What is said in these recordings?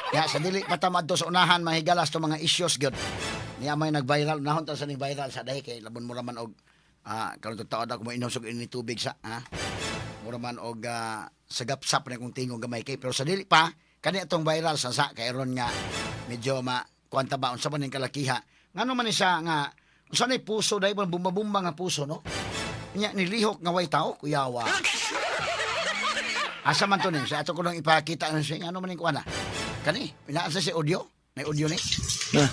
Ya, sa dili pa ta maadto sa unahan mahigalas to mga issues gyud. Niya may nag-viral nahon ta sa ning viral sa dahi kay labon mo ra man og karon totoo daw mo inom sug ini tubig sa ha. Mura man og sagapsap na kung tingog gamay kay pero sa dili pa kani atong viral sa kay ron nga medyo ma kuanta ba unsa man ning kalakiha. Ngano man ni siya nga unsa ni puso dai bumba-bumba nga puso, no? Nya nilihok nga way tao, kuyawa. Asa man to ni? Sa ato ko lang ipakita na siya. Ano man yung kuha na? Kani, inaasa si audio? May audio ni? Na,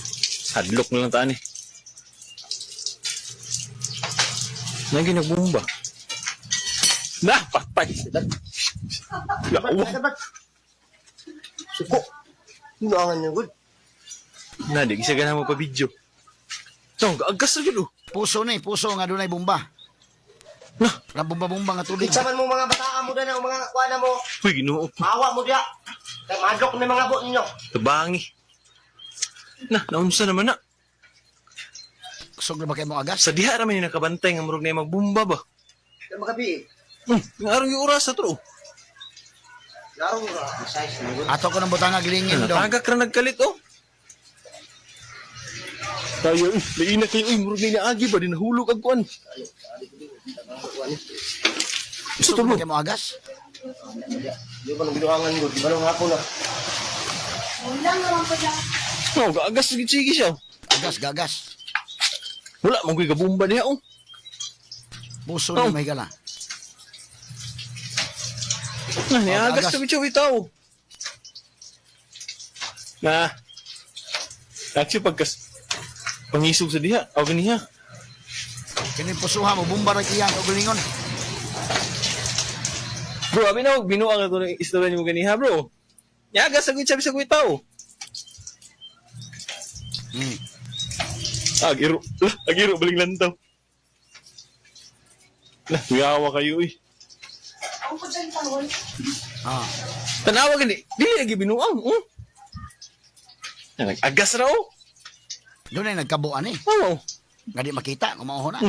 hadlok na lang taan eh. Nagi nagbumba. Na, patay. Lawa. Suko. Hinangan niyo, good. Na, di isa gana mo pa video. So, agas na yun oh. Puso ni, puso nga dunay bumba. Na, Na bumba-bumba nga tubig. Kinsa man mo mga bataa mo dana o mga kuana mo, uy, ginoo. maawa mo diya. Kay madlok ni mga buot ninyo. Tabangi. Na, naunsa naman na. Kusog na ba kayo mo agas? Sa diha raman yung nakabantay nga murag na yung magbumba ba? Kay magabi. Yung araw yung oras na to. Oh. Larong ra. Size na good. Ato ko ng butang glingin dong. Natagak ra nagkalit oh. Tayo, uy, laina kayo, uy, murag na inaagi ba, di nahulog ang kuan. Kusog na ba kayo mo agas? Di ba nang binuangan good? Di ba nang hapon na? No, gaagas sige sige siya. Oh. Agas, gagas. Wala man ko'y gabumba niya oh. Puso Oh. ni may gala. Na, niagas gagas. na bityo itaw. Na. Actually, pagkas pangisog sa diha, o ganiha. Kini pusuha mo bumba ra iyang kaugalingon. Bro, abi na og binuang ato ng istorya nimo ganiha, bro. Niagas sa gud sa gud tao. Agiro, lah, agiro baling lantaw. Lah, kuyawa kayo eh. Ah. Tanawa gani, dili lagi binuang, oh. Na, Nag-agas ra oh. Doon ay nagkabuan eh. Oo. Nga di makita, kumauho na.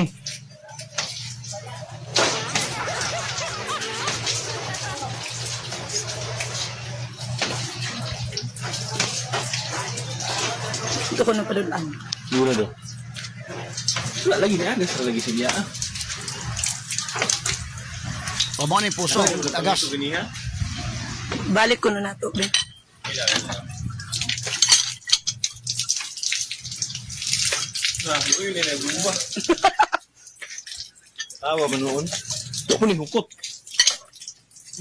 Ito ko nang padulaan. Dura do. Wala lagi niagas ra lagi siya. Ah. O mo ni puso, agas. Ganiha. Balik ko na nato, be. Grabe, uy, yun ay bumba. Tawa ba noon? Ako ni hukot.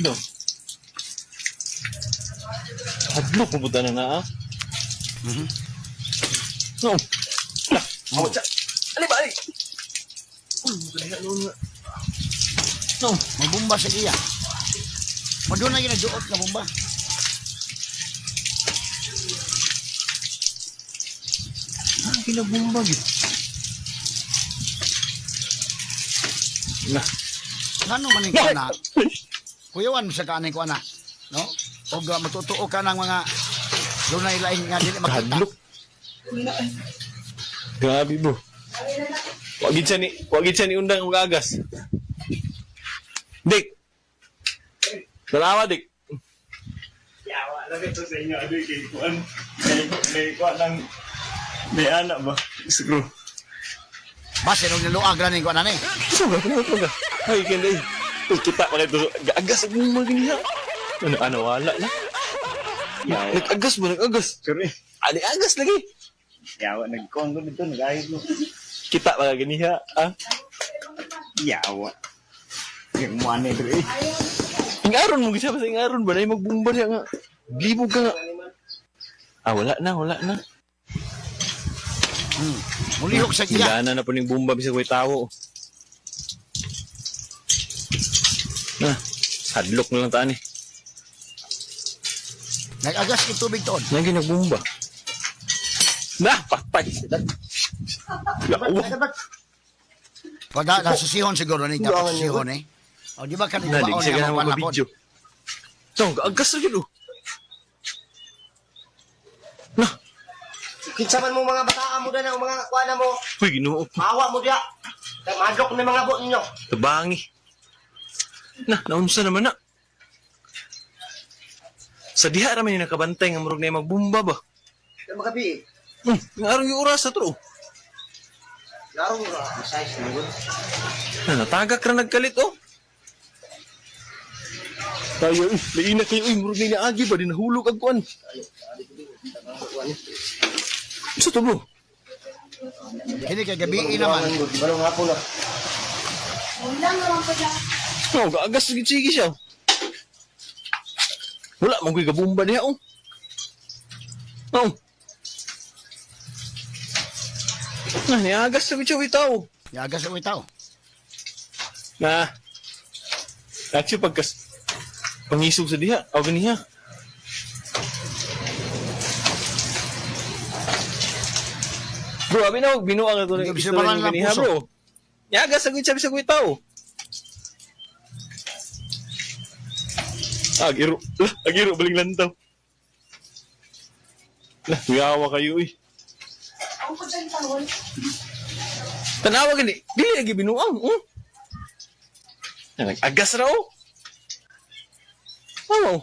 No. Hadlok mo buta na na, ah. No. Lah, awat siya. Ali ba, ali? Uy, buta na noon nga. No. Mabumba sa iya. Mo doon na ginaduot nga bumba. Ah, kinabumba, gid. Na. Ngano man ning kuana? Kuyawan sa kaanay kuana, no? Og matutuo ka ng mga dunay lain nga dili makita. Hadlok. Grabe, bro. Wagid siya ni undang og agas. Dik. Tanawa, Dik. Yawa lang ito sa inyo, adoy kay kuan. May kuan lang may anak ba? Siguro. Basin og niluag ra ning kuana ni. Suga, kuno ka. Ay, kanda eh. Uy, kita pa ito. Agas ang mga ganiha. Ano, ano, wala na. Yawa. Nag-agas ba? Nag-agas. Sorry. Ali, agas lagi. Yawa nagkuan ko dito nagayos mo. Kita mga ganiha. Ah. Yawa. Yung mo ani dre. Ingaron mo, gisa pa sa ingaron ba? Nay, magbumba siya nga. Libog ka nga. Ah, wala na, wala na. Mulihok sa iya. Nilana na po ning bumba bisag way tawo. Na, hadlok na lang taan eh. Nag-agas kay tubig toon. Nagi nagbumba. Na, patay. Lawa. Pag nasusihon siguro ni dapat susihon eh. O di ba kanina Na, di baon siya nga gana mo mo video. So, agas na yun oh. Na, Kinsa man mo mga bataa mo dana o mga kuana mo, uy, ginoo. maawa mo diya. Kay madlok ni mga buot ninyo. Tabangi. Na, naunsa naman na. Sa diha ra man yung nakabantay nga murag na magbumba ba. Kaya makabi eh. Nga arong yung oras na to. Larong ra. Size na gud. Na, natagak ra nagkalit oh. Tayo, eh, laina kayo, uy, murag na inaagi ba, di nahulog ang kuan. Sa to bro? Kini kay gabi naman. Balong hapon na. Oh, gaagas sige sige siya. Wala man ko'y gabumba niya oh. Oh. Na, niagas sa siya bitaw. Yagas sa tao. Na. Actually pagkas pangisog sa diha, aw ganiha. Bro, abi na og binuang ato Hindi, na bisa istorya parang ni lang ganiha, puso. bro. Niagas sa siya bisag bitaw. Agiro, lah, agiro baling lantaw. Lah, kuyawa kayo eh. Tanawa gani, dili lagi binuang, oh. Nag-agas ra oh. Oo.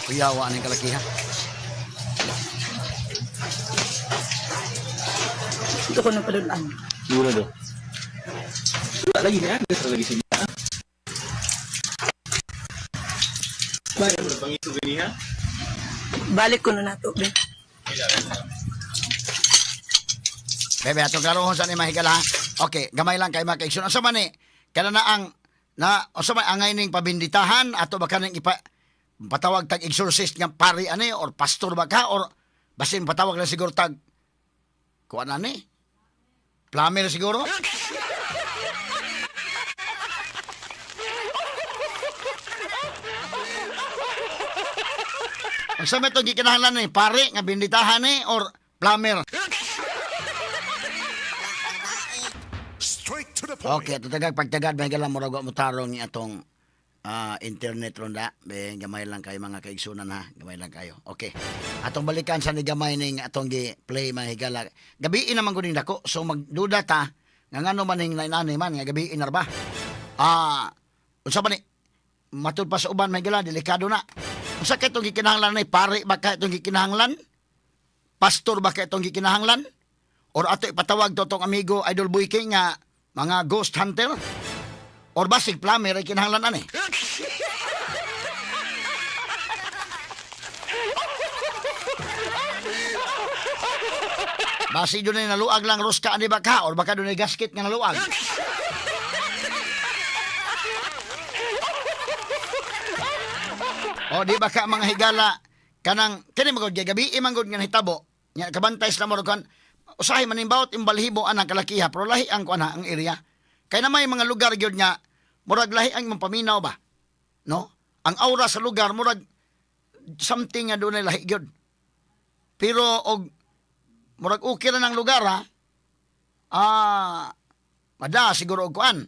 Kuyawa aning kalakiha. Ito ko na palulaan. Dura do. Wala lagi na, agas ra lagi siya. Bayan mo bang ito ganiha? Balik ko na nato, be. Bebe, atong klarohon sa ni mahigala. Ha? Okay, gamay lang kay mga kaigsoon. Unsa man ni kada na ang na unsa man angay ning pabinditahan ato ba kaning ipa patawag tag exorcist nga pari ani or pastor ba ka or basin patawag lang siguro tag kuan ani? Plumber siguro? Unsa man itong gikinahanglan ni pari nga binditahan ni or plumber? Straight to the point. Okay, tutagag pagtagad may galang murag wa mo tarong ni atong internet ronda. Be gamay lang kayo mga kaigsunan ha. Gamay lang kayo. Okay. Atong balikan sa ni gamay ning atong gi play mga higala. Gabi naman gud ning dako. So magduda ta nga ngano man ning nainani man nga gabi na ra ba? Unsa ba ni matud pa sa uban mga higala delikado na. Unsa kay itong gikinahanglan ni pare ba kay itong gikinahanglan? Pastor ba kay itong gikinahanglan? Or ato ipatawag to tong amigo Idol Boy King nga mga ghost hunter? Or basig plumber ay kinahanglan ani? Basi doon ay naluag lang ruska ani baka or baka doon ay gasket nga naluag. O di ba ka mga higala kanang kini magod kay gabi manggod nga nahitabo nya kabantay sila mo kan usahay man imbawot imbalhibo anang kalakiha pero lahi ang kuan ha, ang area kay na may mga lugar gyud nga murag lahi ang imong paminaw ba, no, ang aura sa lugar murag something nga dunay lahi gyud, pero og murag okay ra ng lugar ha, mada siguro og kuan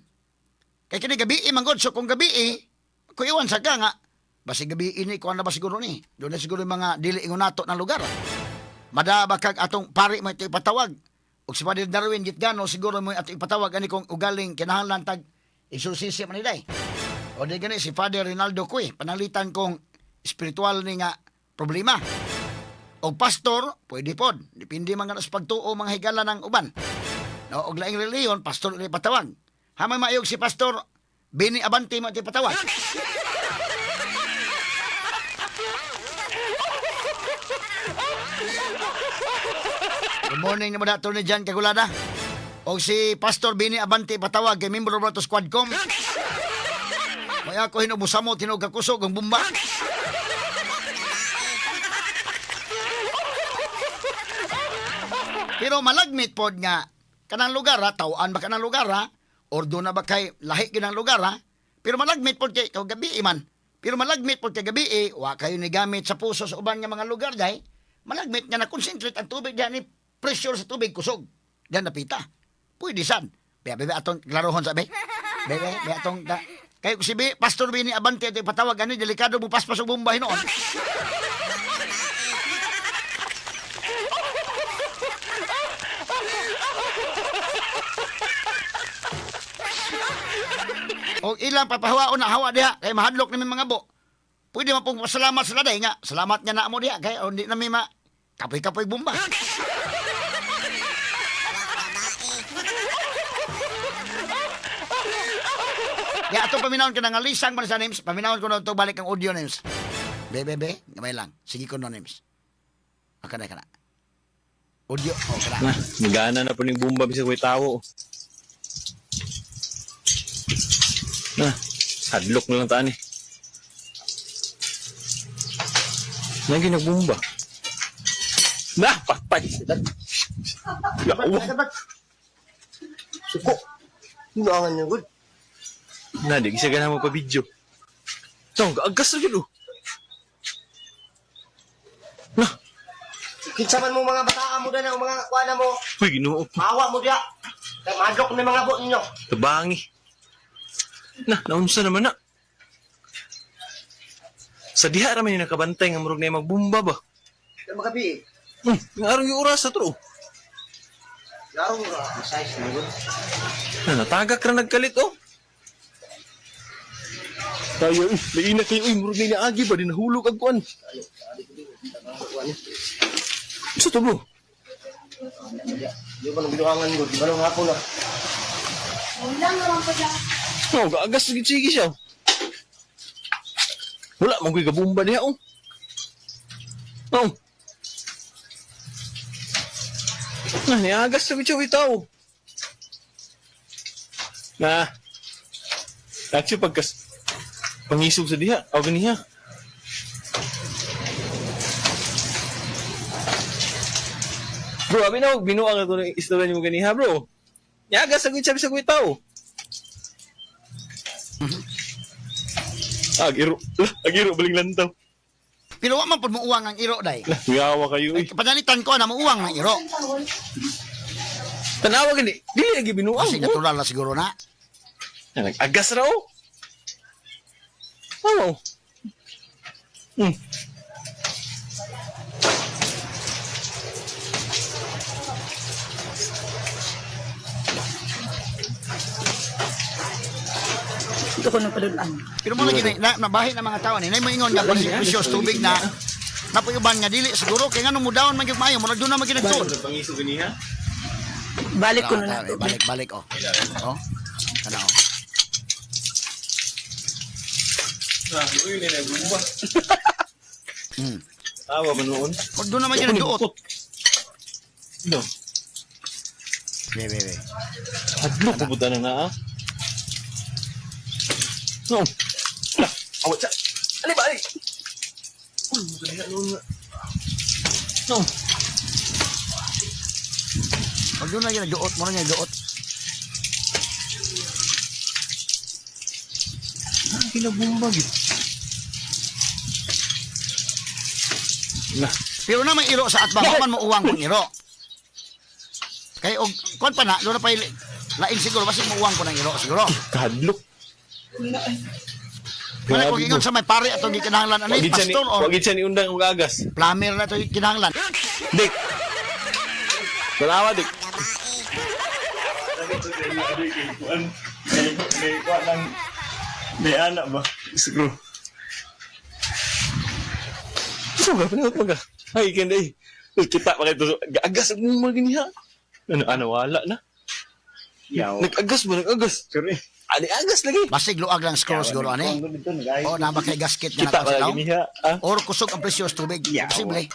kay kini gabi man gud, so kung gabi kuiwan sa ka nga basi gabi ini kuan na ba siguro ni doon na siguro yung mga dili ingon nato na lugar. Mada ba kag atong pari mo ito ipatawag og si Father Darwin Gitgano siguro mo ato ipatawag ani kung ugaling kinahanglan tag exorcism ani day. O di gani si Father Rinaldo Cui panalitan kong espiritual ni nga problema. Og pastor pwede pod, depende man nga sa pagtuo mga higala ng uban. No, og laing relihiyon, pastor uli patawag. Hamay maayog si Pastor Bini Abante mo iti patawag. Good morning naman na, Atty. Jan Kagulada. O si Pastor Bini Abante patawag kay membro ba to Squadcom. May ako hinubusa mo, tinog kakusog, ang bumba. Pero malagmit pod nga kanang lugar ha, tawaan ba kanang lugar ha, or doon na ba kay lahi kinang lugar ha, pero malagmit pod kay kay gabi man. Pero malagmit pod kay gabi eh, wa kayo ni gamit sa puso sa uban nga mga lugar dai. Malagmit nga na-concentrate ang tubig diyan ni pressure sa tubig kusog. Diyan napita. Pwede san. Be, be, be, atong klarohon sa be. Be, be, be, atong da. Kayo si be, Pastor Bini Abante ito ipatawag ani delikado mo paspas og bomba hinuon. O ilang papahawaon na hawa diha kay mahadlok nami mga bo. Pwede man pong pasalamat sila day nga. Salamat nga na mo diha kay hindi nami ma kapoy-kapoy bomba. Ya ato paminawon ka na nga lisang man sa names. Paminawon ko na ito balik ang audio names. Be be be, gamay lang. Sige ko no names. Aka na kana. Audio oh kana. Na, nagana na po ning bomba bisag way tawo. Na, hadlok na lang taan eh. Nagi nagbomba. Na, patay. Yawa. Suko. Binuangan niyo, good. Na, di isa gana mo pa video. Tong, agas na jud oh. Na, Kinsa man mo mga bataa mo na mga kuha na mo. uy, Ginoo. Maawa mo diya. Kay mahadlok ni mga bo ninyo. Tabangi. Na, naunsa naman na. Sa diha raman yung nakabantay nga murag na yung magbumba ba? Kay magabi. Yung araw yung oras na to. Oh. Larong ra size ni good. Na, natagak ra nagkalit oh. Tayo, uy, may ina kayo, uy, murag na inaagi ba, di nahulog ang kuan. Sa to bro? Di ba nang binuangan good? Di ba nang hapon na? No, gaagas sige sige siya. Oh. Wala man ko'y gabumba niya oh. Oh. Na, niagas sa siya itaw. Na. Taxi pagkas pangisog sa diha, aw ganiha. Bro, abi na og binuang ato ng istorya nimo ganiha, bro. Niagas sa siya bisag itaw. Agiro. Lah, agiro baling lantaw. Pero wa man pud muuwang ang iro day. Lah, kuyawa kayo eh. Panalitan ko na muuwang ang iro. Tanawa gani. Dili lagi binuang. Kasi natural na siguro na. Na, nag-agas ra oh. Oo. Ito ko na padulaan. Pero mo lagi na, na, nabahin ang mga tao ni. Nay mo ingon nga kasi precious tubig na napuyuban nga dili siguro kay ngano mo down man gyud maayo murag doon na man gyud nagtuon. Pangisog ganiha. Balik ko na nato. Balik balik oh. Oh. Kana oh. Ah, uy, na nagbumba. Tawa man noon. Murag doon na man gyud nagduot. No. Be be be. Hadlok ko buta na na ah. No. Lah, awat sa. Ali ba ali? Uy, mo noon nga. No. Murag doon na gyud nagduot, murag nagduot. Ah, kinabumba gyud. Nah, Pero na may iro sa atbang, man muuwang kung iro. Kay og kon pa na, doon na pa lain siguro basi muuwang ko ng iro siguro. kahadlok. Wala kung ingon sa may pare atong gikinahanglan ani Wagid siya ni, pastor or wagid siya ni undang og agas. plumber na to kinahanglan. Dik. Tanawa dik. May kuan lang may anak ba? Siguro. Ano ka paniot maga? Ay kanday. Uy, kita pa kayo. Agas ang mga ganiha. Ano, ano, wala na. Yaw. Nag-agas ba? Nag-agas. Sorry. Ani agas lagi. Basig luag lang screw siguro ani. O na ba kay gasket nga Kita na pa sila. ganiha. Ah. Or kusog ang presyo sa tubig. Yeah. Posible.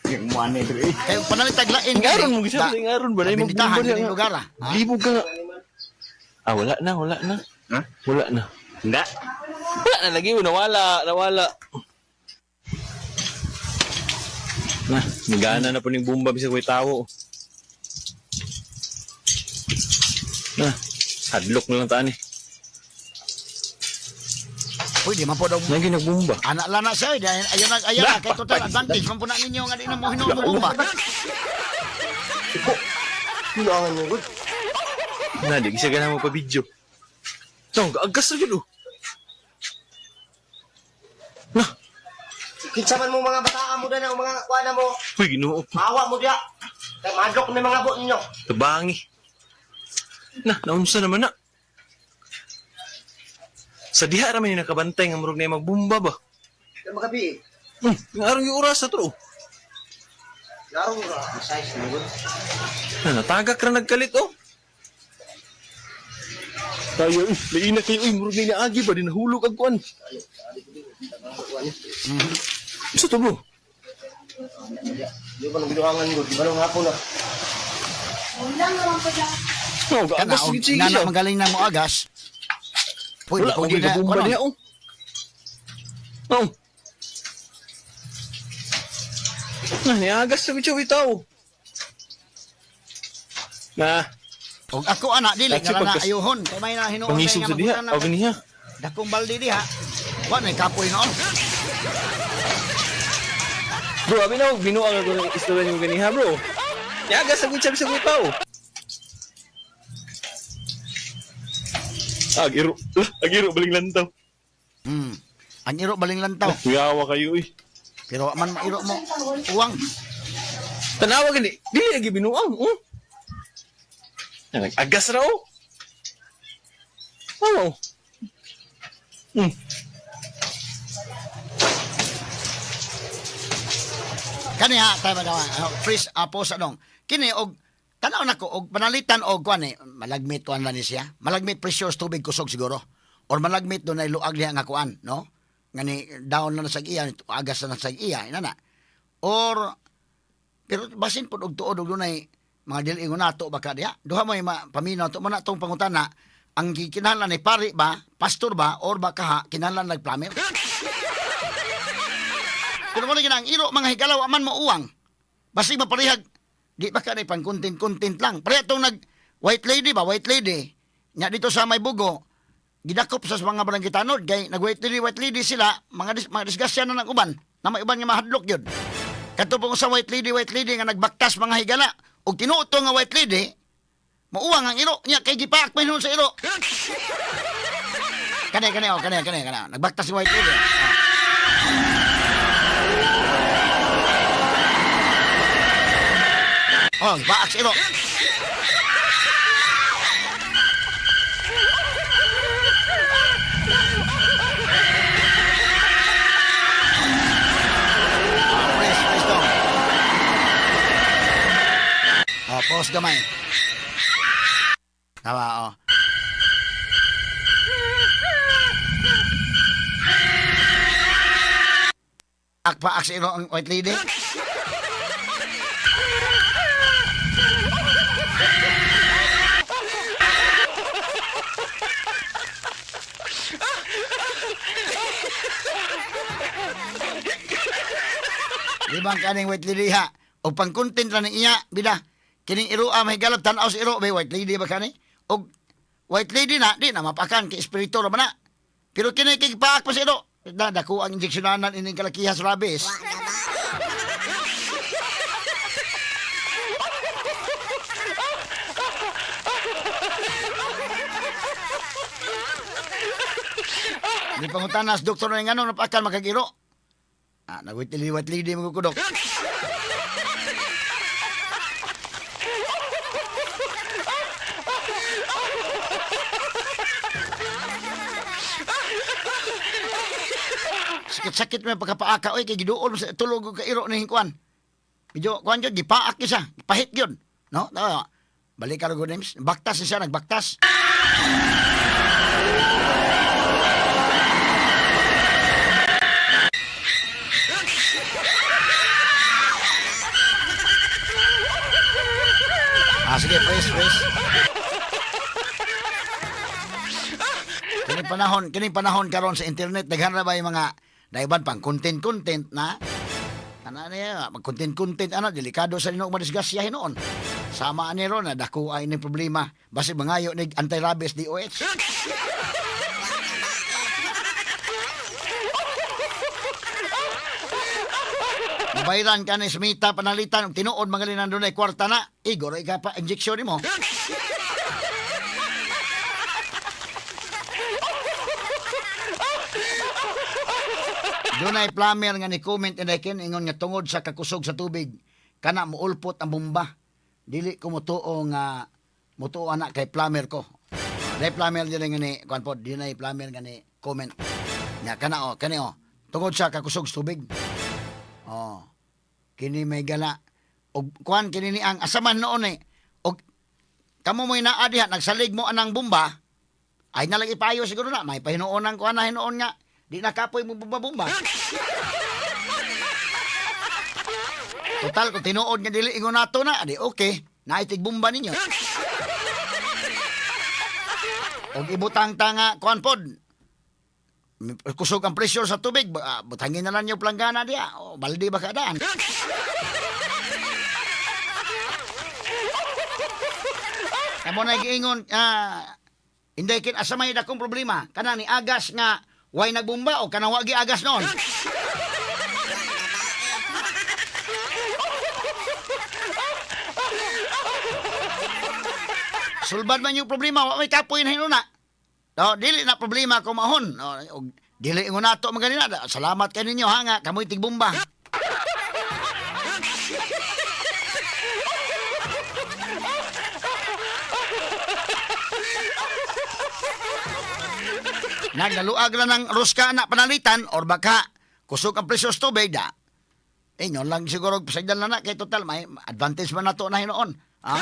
Yung mga ni dre. Kay panalitag lain. Ngaron mo gisa ngaron ba na Binditahan kining lugar ah. Ha? Libog ka nga. Ah, wala na, wala na. Ha? Wala na. Hindi. Wala na lagi, nawala, nawala. Na, nagana na po ning bomba bisag way tawo. Na, hadlok na lang taan eh. Pwede man po daw Nagi nagbomba. Anak lang na siya, eh. Dahil Ayaw na, ayaw na. Kay total advantage man po na ninyo nga di na mo hinuon mo bomba. Suko. Binuangan niyo good. Na, di isa gana mo pa video. Tong, agas na jud oh. Na, Kinsa man mo mga bataa mo na mga kuha na mo. uy, Ginoo. Maawa mo diya. Kay mahadlok ni mga bo ninyo. Tabangi. Na, naunsa naman na. Sa diha ra man ni nakabantay nga murag na magbumba ba. Kaya makabi. Nga arong yung oras sa to. Larong ra. Size na gud. Na natagak ra nagkalit oh. Tayo, eh, laina kayo, eh, murag na inaagi ba, di nahulog ang kuan. Sa to bro? Di ba nang binuangan gud? Di ba nang hapon na? Oh, Kana gaagas og sige nana siya. magaling na mo agas. Pwede Wala, kung okay, di na gabumba kuno. niya, oh. Oh. Na, niagas sa bityo bitaw. Na, Og ako ana dili Taxi nga na pagkas- ayuhon kay may na hinuon pangisog kay sa diha. nga O, ganiha. Dakong balde diha. Wa na kapoy noon. Bro, abi na, binuang ako ng istorya niyo ganiha, bro. Niagas sa bityo sa bitaw. Agiro, agiro baling lantaw. Ang iro baling lantaw. Kuyawa kayo eh. Pero wa man mairo mo uwang. Tanawa gani, dili lagi binuang, oh. Na, Nag-agas ra oh. Oh. Kani ha tayo ba daw, freeze sa dong. Kini og tanaw nako og panalitan og kuan eh malagmit kuan lang ni siya. Malagmit pressure sa tubig kusog siguro. Or malagmit do nay luag diha nga kuan, no? Ngani down na na sa iya, agas na na sa iya, ina na. Or pero basin pod og tuod og dunay mga dili ingon nato baka diha. Duha mo paminaw to mo na tong pangutana ang gikinahanglan ni pari ba, pastor ba, or baka ha, kinahanglan nagplumber? Pero mo na ang iro mga higalaw aman mo uwang. Basig maparihag di ba ka na pang content-content lang. Pareha tong nag white lady ba, white lady. Nya dito sa may bugo gidakop sa mga barangay tanod kay nag white lady sila, mga mga disgrasya na ng uban. Na may uban nga mahadlok yun. Kadto po sa white lady nga nagbaktas mga higala ug tinuod to nga white lady mauwang ang iro nya kay gipaak man hinuon sa iro. Kani kani oh kani kani kani. Nagbaktas si white lady. Oh. Oh, gipaak sa iro. Ah, Press, press dong. Oh, pause gamay. Tama, oh. Akpaak sa iro ang white lady. Di ba ang kaning white lady ha? O pang-content lang ng iya, bida. Kining iro may galap tan-aw sa iro, may white lady ba kani? Og white lady na, di na mapakan kay espiritu ra man na. Pero kini kay paak pa sa iro. Na dako ang injeksyonanan ining kalakiha sa rabies. Di pangutanas doktor na ngano napakan makagiro. Ah, nagwit lady mo kudok. Sakit-sakit may pagkapaaka oy kay giduol mo sa tulog og kairo ni hingkuan. Medyo kuan jud gipaak isa, pahit gyud. No? Tama. Balik ka ro names. Baktas siya nagbaktas. Ah, sige, please, please. Kini panahon karon sa internet daghan ra ba yung mga naiban pang content-content na kana niya mag content-content ana delikado sa nino madisgrasya hinuon. Sama ani ron na dako ay ni problema basi mangayo ni anti-rabies DOH. Mabayran ka ni Smita panalitan og tinuod magaling nandun ay kwarta na. Igor ka pa injection nimo. Dunay plumber nga ni comment and ken ingon nga tungod sa kakusog sa tubig kana muulpot ang bomba. Dili ko motuo nga motuo ana kay plumber ko. Dunay plumber dili nga ni kuan po, dunay plumber nga ni comment. Nya kana oh, kani oh. Tungod sa kakusog sa tubig. Oh. Kini may gala og kuan kini ni ang asaman noon eh. Og kamo mo'y naa diha nagsalig mo anang bomba ay nalang ipayo siguro na may pahinuon ang kuan na hinuon nga di na kapoy mo bomba-bomba. Total kung tinuod nga dili ingon nato na di okay, naitig bomba ninyo. Og ibutang ta nga kuan pod. Kusog ang pressure sa tubig, butangin na lang yung planggana diya. O, baldi ba kadaan? Kamo na giingon, inday kin asa may dakong problema. Kana ni agas nga way nagbumba o kanang wa agas noon. Sulbad man yung problema, wa may kapoy na hinuna. No, dili na problema kung mahon. No, og dili ingon nato man ganina. Salamat kay ninyo ha nga kamoy tigbumba. Naglaluag na ng ruska na panalitan or baka kusog ang presyo sa tubig da. Ingon lang siguro pasagdan na na kay total may advantage man nato na hinuon. Ha?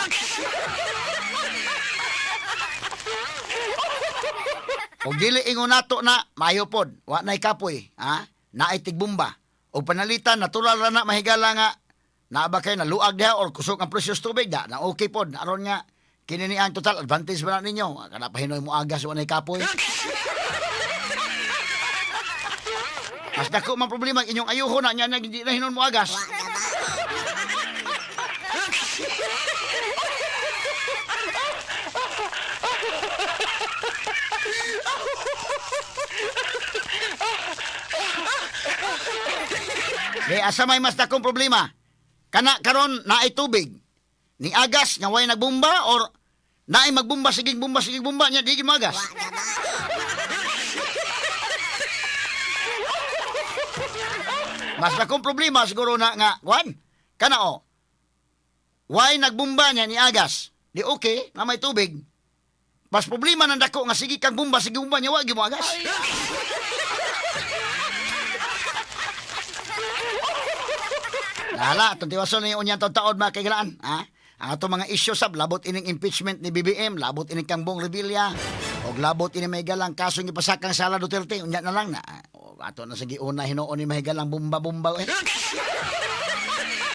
Og dili ingon nato na maayo pod, wa nay kapoy, ha? Naay tigbumba. Og panalitan natural ra na mahigala nga naa ba kay naluag diha or kusog ang presyo sa tubig da, na okay pod aron nga kini ni ang total advantage ba na ninyo? Kana pa hinoy mo agas wa nay kapoy. Mas dako man problema ang inyong ayuho na nya na hindi na hinon mo agas. Di asa may mas dakong problema? Kana karon naay tubig. Ni agas nga way nagbumba or naay magbumba sigig bumba sigig bumba nya di gyud moagas. Mas dakong problema siguro na nga kuan kana o. Way nagbumba niya ni agas. Di okay na may tubig. Mas problema ng dako nga sige kang bumba sige bumba niya wa gyud moagas. Nahala, itong tiwason na yung unyang taon mga kaigalaan. Ha? Ang atong mga isyu sab, labot ining impeachment ni BBM, labot ining Kambong Revilla, og labot ining mahigalang kaso ng ipasakang Sala Duterte, unya na lang na. O, ato na sa giuna hinuon ni mahigalang bumba-bumba. Eh.